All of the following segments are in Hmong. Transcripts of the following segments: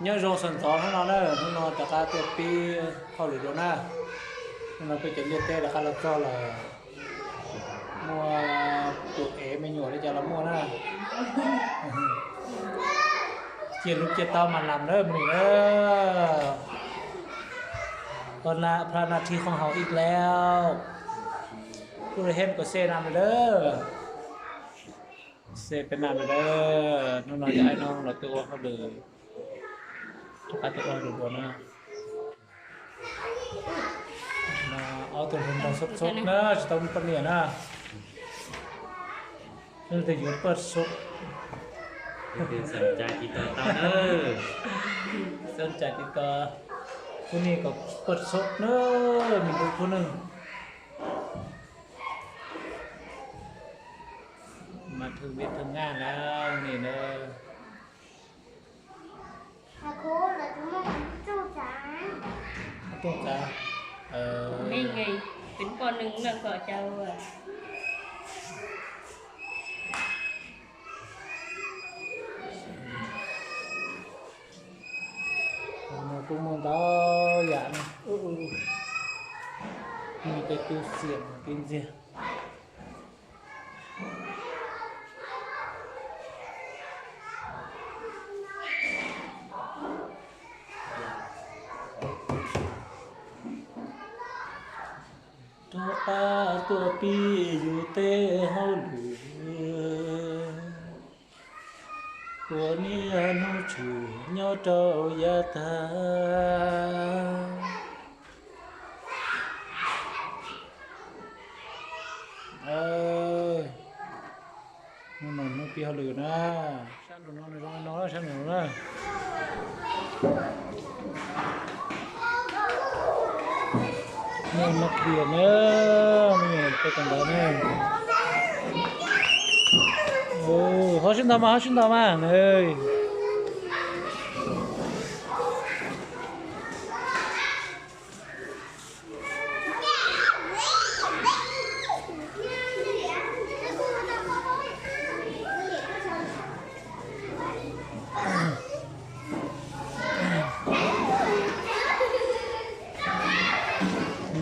Nyob zoo sawv ntxov hnub no na, hnub no rov qab tuaj pib hauj lwm dua na. Hnub no peb cov liaj teb rov qab los txog lawm, muaj tus ev me nyuam li cas los muaj na. Cia lub cia tau mas lam na me nim na. พระนาที ของเฮาอีกแล้ว Kuj li hem kom xe nam lawm dawb. Xe peb nam lawm dawb. Hnub no cov aib no los tuaj ua hauj lwm, rov qab tuaj ua hauj lwm dua na. Ob tug hluas nraug xub xub na, tsis tau muaj poj niam na. Tus yuav poj xub, xav cai tiv tos, kuv niam kom poj xub na, me tus khub neeg. Mas thwm vij thwm naj lawm nim na. Tooj txav, peb poj neeg no kom cau. Kuj muaj ntau yam no, muaj tej tub xiam tib ntxiag. Rov qab tuaj pib yus tej hauj lwm, ua niaj hnub tshwm nyob rau yav tag. Hnub no hnub pib hauj lwm na. Sab nraum no zoo no, sab nraum no na. Nej mas kiag na, nej peb tus ntawd na. Ho sib ntaus mas, ho sib ntaus mas.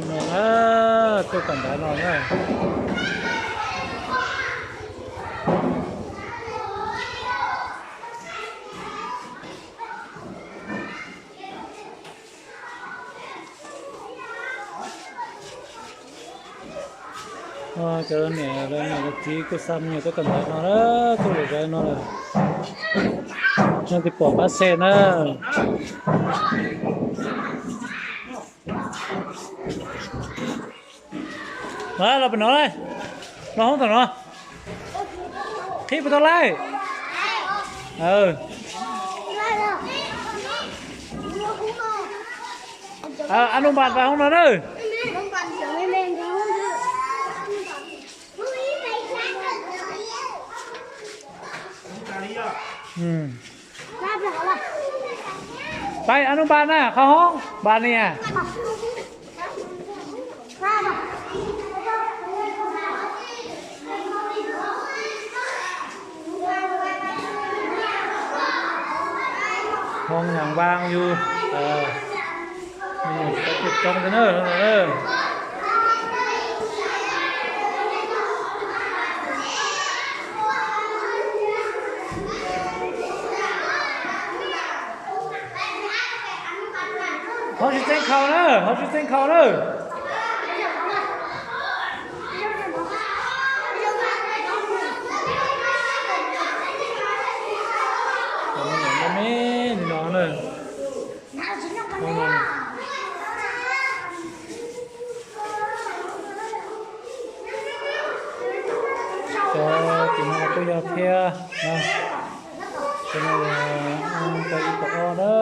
No na, tuaj kom ntawd no na. Cov niam lawv niam lawv txiv kuj xa me nyuam tuaj kawm ntawv no na, tuaj lawm zov no lawm. No tis pom pab xe na. Los pem no, los hoob tom no. Qhib puas tau laij? Ab nub npas pas hoob no na. Pab ab nub npas na, qhov hoob npas nias. Hoob nyam npaab yug, tsis tau tuaj coob thiab na. Ho tsis txeeb khaus na, ho tsis txeeb khaus na. Me no na. Cov tim no kuj yog thiab na. Cov no yog tau ib puas ob na.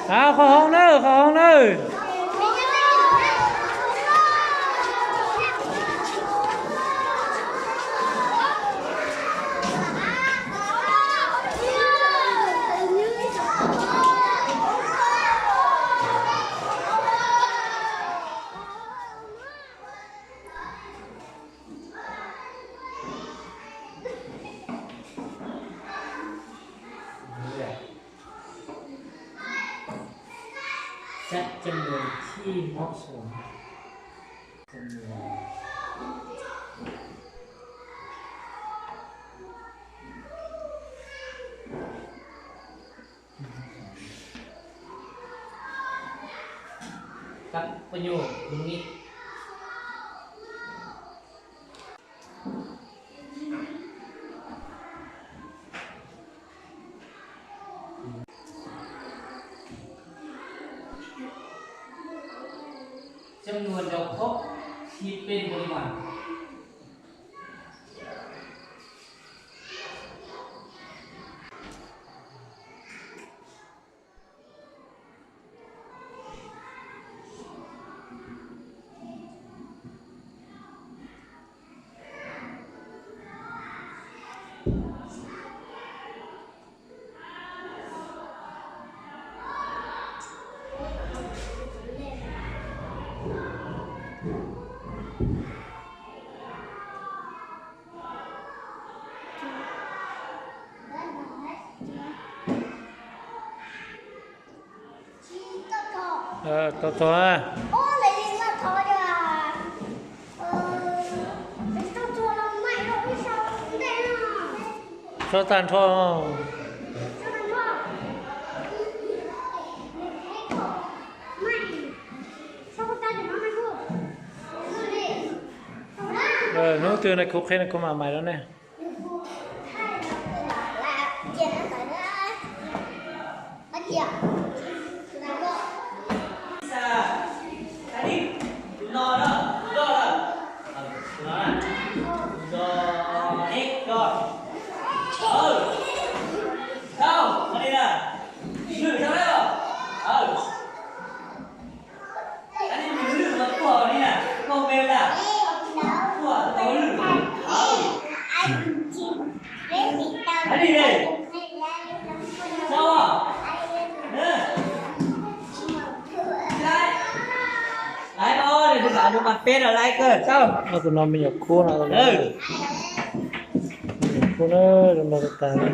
Qhov hoob na, qhov hoob na. Coj mus khi mab sua. Coj mus. Kab poj nyuj mus ni. Coj mus rau khub khi peb npua li mas. Tau tog. Txhob tag nrho. Hnub twg nais khu qhia nais khu mam mais rau nej. Laiv os, laiv os, laiv os, laiv os. Tus no me nyuam khub no, me nyuam khub na, zoo nraug tas li.